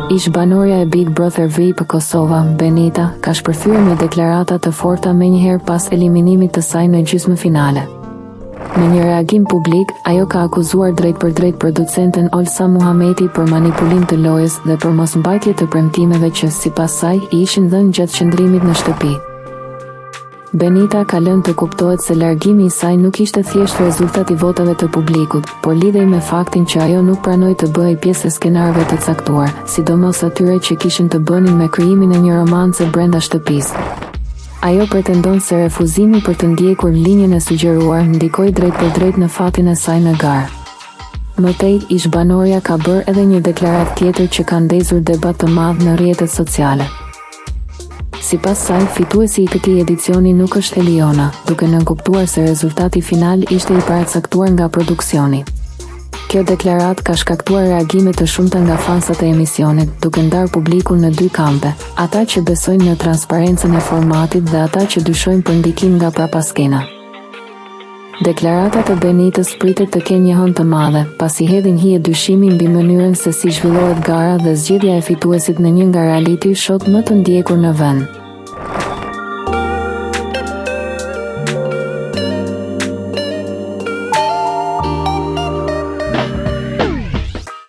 Ish-banorja e Big Brother VIP Kosova, Benita, ka shpërthyer me deklarata të forta menjëherë pas eliminimit të saj në gjysmëfinale. Në një reagim publik, ajo ka akuzuar drejtpërdrejt producenten Olsa Muhameti për manipulim të lojës dhe për mosmbajtje të premtimeve që, sipas saj, i ishin dhënë gjatë qëndrimit në shtëpi. Benita ka lënë të kuptohet se largimi i saj nuk ishte thjesht rezultat i votave të publikut, por lidhej me faktin që ajo nuk pranoi të bëhej pjesë e skenarëve të caktuar, sidomos atyre që kishin të bënin me krijimin e një romance brenda shtëpisë. Ajo pretendon se refuzimi për të ndjekur linjën e sugjeruar ndikoi drejtpërdrejt në fatin e saj në garë. Më tej, ish-banorja ka bërë edhe një deklaratë tjetër që ka ndezur debat të madh në rrjetet sociale. Sipas saj, fituesi i këtij edicioni nuk është Elijona, duke nënkuptuar se rezultati final ishte i paracaktuar nga produksioni. Kjo deklaratë ka shkaktuar reagime të shumta nga fansat e emisionit, duke ndarë publikun në dy kampe, ata që besojnë në transparencën e formatit dhe ata që dyshojnë për ndikim nga prapaskena. Deklaratat e Benitës pritet të kenë jehonë të madhe, pasi hedhin hije dyshimi mbi mënyrën se si zhvillohet gara dhe zgjedhja e fituesit në një nga reality show-t më të ndjekur në vend.